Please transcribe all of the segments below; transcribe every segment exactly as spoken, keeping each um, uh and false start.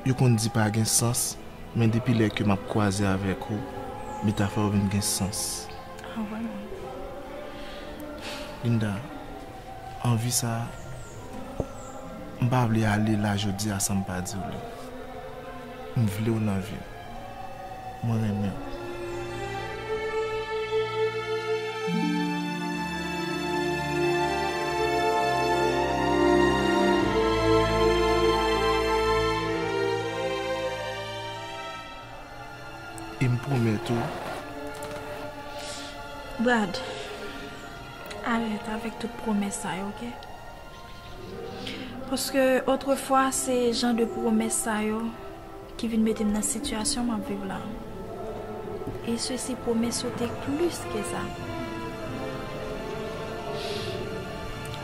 Yo konn di pa gen sans, men depi lè ke m ap kwaze avèk ou, metafò yo vin gen sans. Ah, vrèman? Linda, anvi sa, m pa vle ale la jodi a san m pa di w li. M vle w nan vi m. Mwen renmen w. E m pwomèt ou. Brad, arèt avèk tout pwomès sa yo, oke? Paske otrefwa, se jan de pwomès sa yo ki vin mete m nan sitiyasyon m ap viv la. E sesi, pwomès yo te plis ke sa.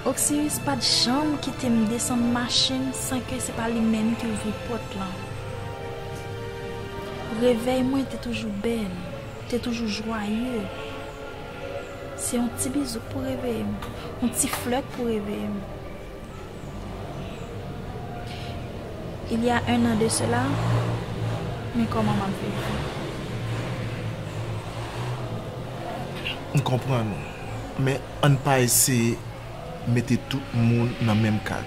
Oksiyis pa t janm kite m desann machin san ke se pa li menm ki ouvri pòt lan. Revèy mwen te toujou bèl, te toujou jwaye. Se yon ti bizou k pou reveye m, yon ti flè k pou reveye m. Il y a un an de cela, men kòman m ap viv. M konprann ou, men ann pa eseye mete tout moun nan menm kay.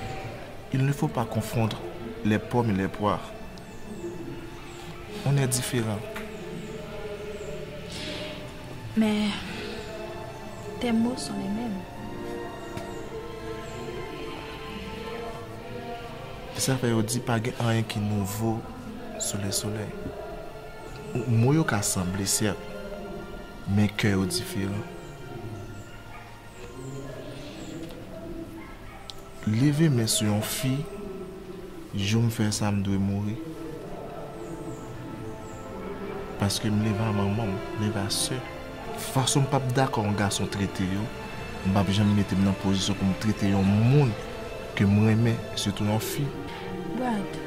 Il ne faut pas confondre les pommes et les poires. On est différent. Mais tes mots sont les mêmes. Se sa fè yo di pa gen anyen ki nouvo sou le solèy. Mo yo ka sanble, sèt, men kè yo diferan. Leve men sou yon fi, jou m fè sa, m dwe mouri. Paske m leve a manman m, m leve a sè. Fason m p ap dakò yon gason trete yo, m p ap janm mete m nan pozisyon pou m trete yon moun ke m renmen, sitou yon fi. Brad,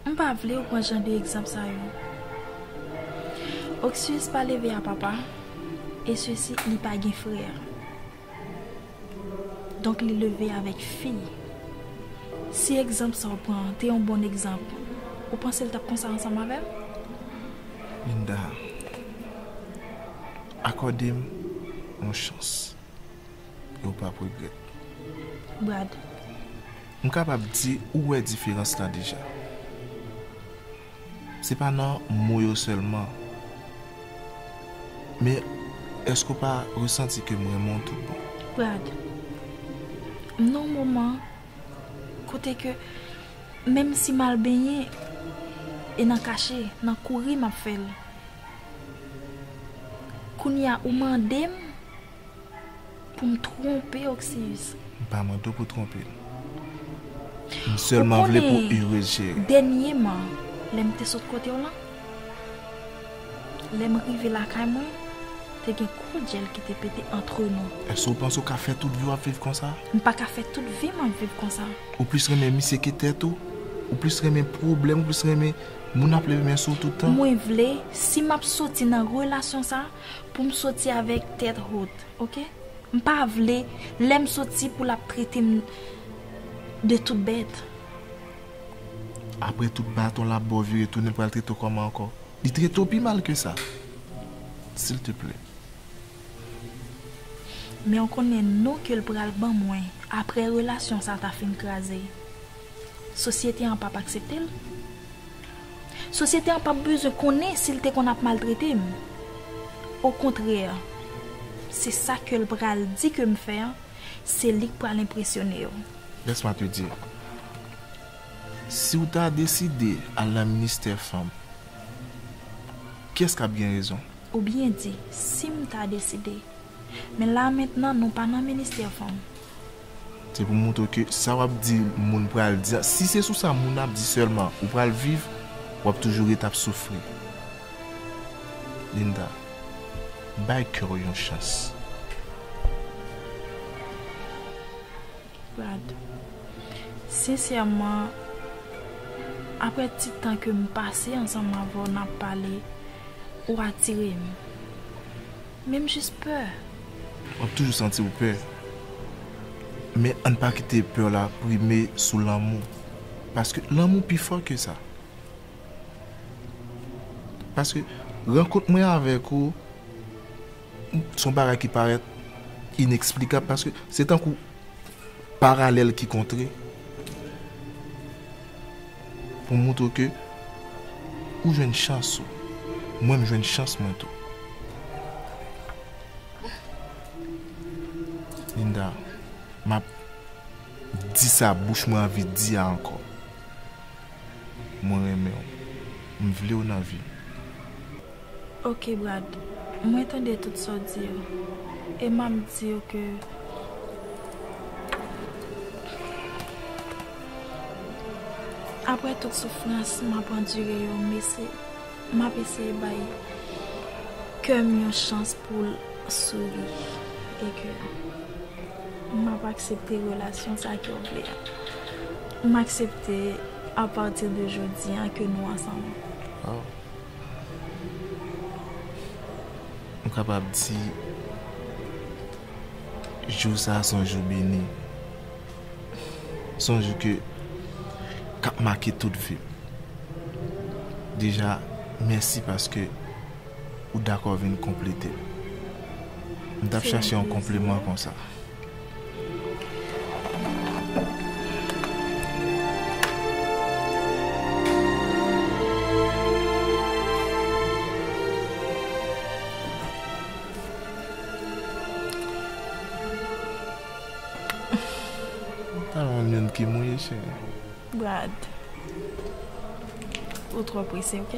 m pa vle w pran jan de egzanp sa yo. Oksiyis pa leve a papa, e sesi, li pa gen frè. Donk, li leve avèk fi. Si egzanp sa w pran te yon bon egzanp, ou panse l t ap konsa ansanm avè m? Linda, akòde m yon chans. E w p ap regrèt. Brad. M kapab di ou wè diferans lan deja. Se pa nan mo yo sèlman. Men, èske w pa resanti ke m renmen w tout bon? Brad, m nan yon moman kote ke menm si m al benyen, e nan kache, nan kouri m ap fè l. Kounye a, ou mande m pou m twonpe Oksiyis. M pa mande w pou twonpe l. M sèlman vle pou w erez, cheri. Dènyèman, lè m te sot kote w lan, lè m rive lakay mwen, te gen gwo djèl ki te pete antre nou. Èske w panse w ka fè tout vi w ap viv konsa? M pa ka fè tout vi m ap viv konsa. Ou plis renmen misye ke tèt ou? Ou plis renmen pwoblèm? Ou plis renmen moun ap leve men sou w tout tan? Mwen vle, si m ap soti nan relasyon sa, pou m soti avèk tèt haute, oke? M pa vle, lè m soti, pou l ap trete m de tout bèt. Apre tout baton l ap ba w vire tounen, l pral trete w kòman ankò? Li trete w pi mal ke sa. Silteplè. Men w konnen non ke l pral ban mwen, apre relasyon sa ta fin kraze. Sosyete an p ap aksepte l. Sosyete an p ap bezwen konnen si l te konn ap maltrete m. Okontrè, se sa ke l pral di ke m fè an, se li k pral enpresyone yo. Laisse-moi te dire, si w ta deside al nan ministè fanm, kiyès k ap gen rezon? Ou byen di, si m ta deside. Men la mentnan, nou pa nan ministè fanm. Se pou montre w ke sa w ap di moun pral di, si se sou sa moun ap di sèlman ou pral viv, w ap toujou ret ap soufri. Linda, bay kè w yon chans. Brad, sensèman, apre ti tan ke m pase ansanm avè w, n ap pale, ou atire m. Men m jis pè. W ap toujou santi w pè. Men ann pa kite pè w la prime sou lanmou. Paske lanmou pi fò ke sa. Paske rankont mwen avèk ou, se yon bagay ki parèt ineksplikab, paske se tankou paralèl ki kontre pou montre w ke ou jwenn chans ou. Mwen, m jwenn chans mwen tou. Linda, m ap di sa bouch mwen anvi di a ankò. Mwen renmen w. M vle w nan vi m. Ok, Brad. Mwen tande tout sa w di yo. E m ap di yo ke, apre tout soufrans m ap andire yo, m ese-, m ap eseye bay kè m yon chans pou l souri. E ke m ap aksepte relasyon sa ke w vle a. M aksepte apati de jodi a ke nou ansanm. Waw. M kapab di, jou sa a se yon jou beni. Se yon jou ke, k ap make tout vi m. Deja, mèsi paske ou dakò vin konplete m. M t ap chache yon konpliman konsa. Talon moun ki mouye, cheri. Brad, ou twò prese, ok?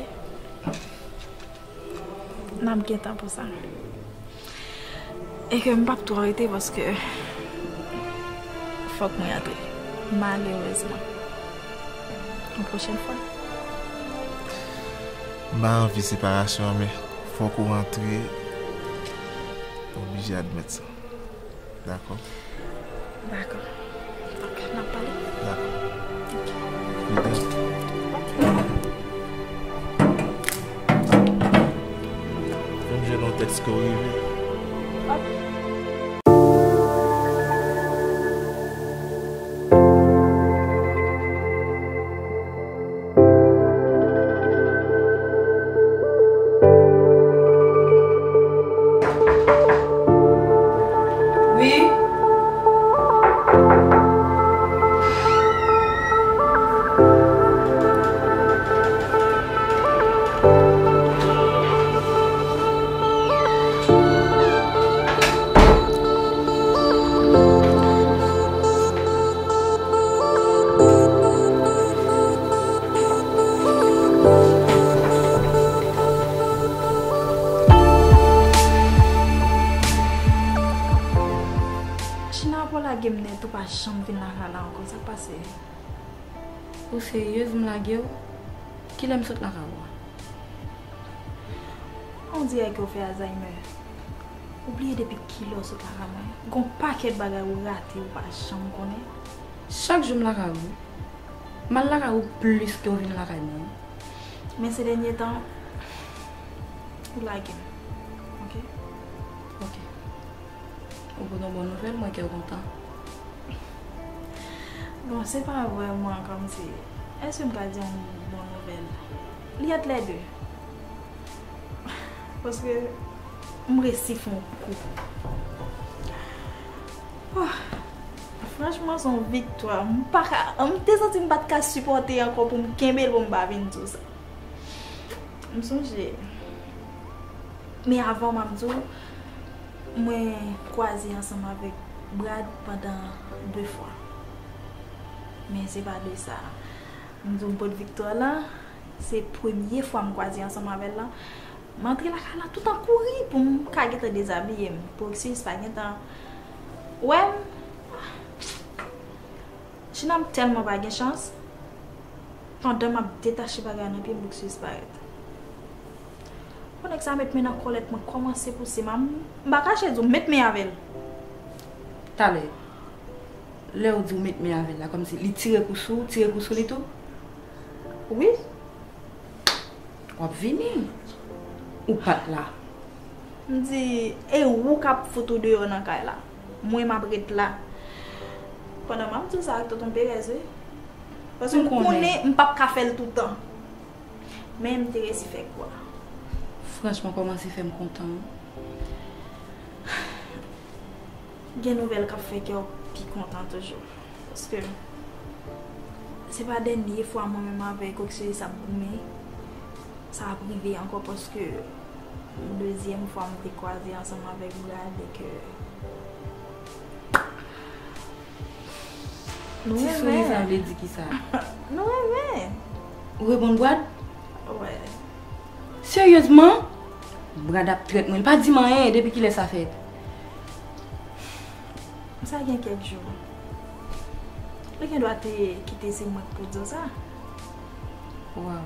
N ap gen tan pou sa. E ke m p ap twò rete paske fòk mwen antre. Malerezman. Yon pwochèn fwa. M pa anvi separasyon an, men fòk ou antre. Oblije admèt sa. Dakò. Dakò. Donk, n ap pale? Dakò. Ok. Fidèl. Ok. Fè m jwenn yon tèks ke w rive. Ok. Wi. China, pa w lage m nèt, ou pa janm vin lakay la ankò, sa k pase? Ou seryez, m lage w? Kilè m sot lakay ou a? On dirè ke w fè Alzheimer. Ou bliye depi kilè w sot lakay mwen? Gon pakèt bagay ou rate, ou pa janm konnen. Chak jou m lakay ou. M al lakay ou plis ke w vin lakay mwen. Men se dènye tan, ou lage m. Ok? Ok. Ou pote yon bon nouvèl, mwen kè w kontan. Bon, se pa vrèman kòmsi. Èske m ka di yon bon nouvèl? Li ant lè de. Paske m resi fè yon kou. Oh, franchman, se yon viktwa. M pa ka, m te santi m pa t ka sipòte ankò pou m kenbe l pou m pa vin di w sa. M sonje. Men avan m ap di w, mwen kwaze ansanm avèk Brad pandan de fwa. Men se pa de sa. M di w m pot viktwa la, se premye fwa m kwaze ansanm avè l la. M antre lakay la tout an kouri pou m ka gentan dezabiye m. Pou Oksiris pa gentan wè m. China, m tèlman pa gen chans. Pandan m ap detache bagay nan pye m, Oksiris parèt. Bon, nèg sa met men nan kòlèt mwen, kòmanse pouse m. M pa kache di w, m met men avè l. Talè, lè w di w met men avè l la, kòmsi li tire kou sou ou, tire kou sou li tou? Wi. W ap vini. Ou pa t la. M di, e ou k ap fout ou deyò nan kay la. Mwen, m ap ret la. Pandan m ap di w sa ak tonton Perez, wi. Paske m konnen m p ap ka fè l toutan. Men m te resi fè kwa. Franchman, kòmanse fè m kontan, wi. Gen nouvèl k ap fè kè w pi kontan toujou. Paske se pa dènye fwa mwen menm avèk Oxylis ap goumen. Sa ap rive ankò paske yon dezyèm fwa m te kwaze ansanm avèk Brad e ke nou renmen. Ti souri sa vle di kisa? Nou renmen. Ou reponn Brad? Wè. Seryezman? Brad ap trèt mwen. Li pa di m anyen depi kilè sa fèt. Sa gen kèk jou. Li gen dwa te kite se mwen k pou di w sa. Waw.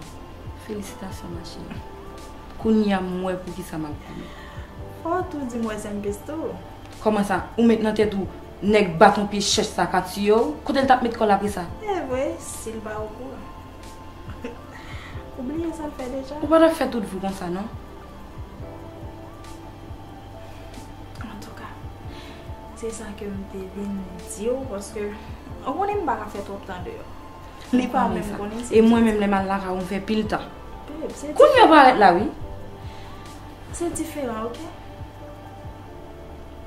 Felisitasyon, ma chérie. Kounye a m wè poukisa m ap goumen. Fò w tou di m wè sè m pesto. Kòman sa? Ou met nan tèt ou nèg baton pye chèch sa ka tiye w? Kote l t ap met kò l apre sa? E vre, si l pa okouran. Ou bliye sa l fè deja? Ou pa t ap fè tout vi w konsa, non. Antouka, se sa ke m te vin di w, paske ou konnen m pa ka fè twòp tan deyò. Li pa menm konnen se. E mwen menm, lè m al lakay ou, m fè pil tan. Babe, se diferan. Kounye a w parèt la, wi. Se diferan, oke?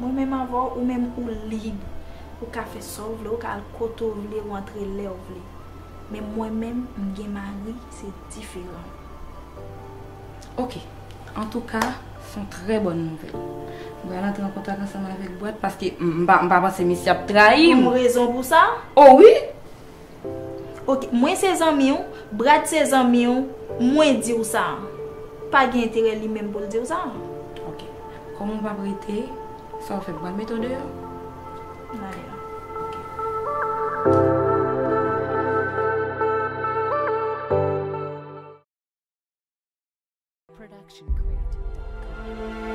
Mwen menm avè w, ou menm ou lib. Ou ka fè sa w vle, ou ka al kote w vle, ou antre lè w vle. Men mwen menm, m gen mari, se diferan. Oke. Antouka, se yon trè bòn nouvèl. M pral antre an kontak ansanm avèk Brad paske m, m pa, m pa panse misye ap trayi m. Ou gen rezon pou sa? O wi! Oke, mwen se zanmi w, Brad se zanmi w, mwen di w sa. Pa gen enterè li menm pou l di w sa. Oke. Kòm ou p ap rete, sa w fè, m pral mete w deyò. M ale la. Oke. Production Crate dot com.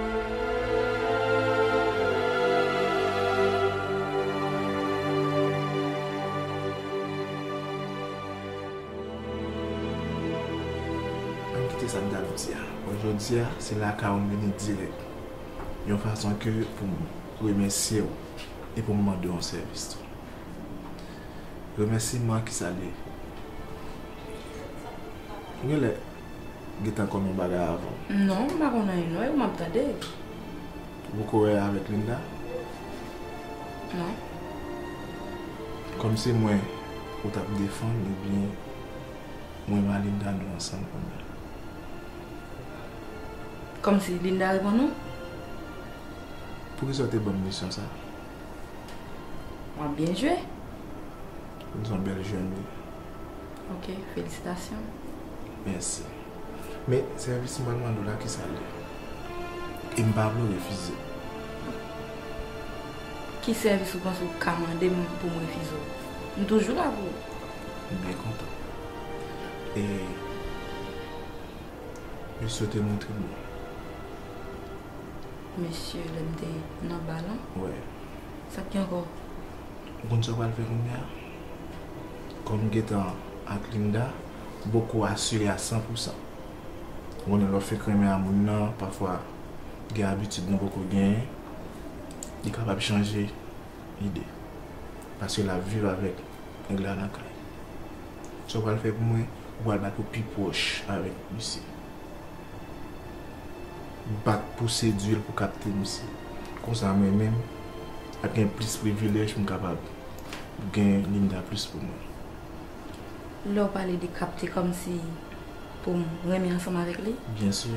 Ann kite sa m t ap di a. Bon, jodi a, se lakay ou m vini dirèk. Yon fason ke pou m remèsye w e pou m mande w yon sèvis tou. Remèsiman ki sa l ye? Ou genlè gentan konn yon bagay avan. Non, m pa konn anyen non, e ou m ap tande. Ou poko wè avèk Linda? Non. Kòm se mwen ou t ap defann, ebyen, mwen m a Linda nou ansanm kounye a. Kòmsi Linda reponn ou? Poukisa w te ban m misyon sa a? W ap byen jwe. Ou se yon bèl jèn, wi. Oke, felisitasyon. Mèsi. Men, sèvis m pral mande w la, kisa l ye? E m pa vle w refize. Ki sèvis ou panse ou ka mande m pou m refize w? M toujou la pou ou. M byen kontan. E, mesye te montre m ou. Mesye, lè m te nan bal lan? Wè. Sa k gen ankò? Ou konn sa w pral fè kounye a? Kòm m gentan ak Linda, m poko asire a san pou san. Ou konnen lè w fenk renmen a moun nan, pafwa gen abitid nou poko genyen, li kapab chanje ide. Paske l ap viv avèk nèg la nan kay. Sa w pral fè pou mwen, ou pral bat ou pi pwòch avèk misye. Bat pou sedui l, pou kapte misye. Konsa mwen menm, ap gen plis privilèj pou m kapab gen Linda plis pou mwen. Lè w pale de kapte, kòmsi pou m renmen ansanm avèk li? Byen si.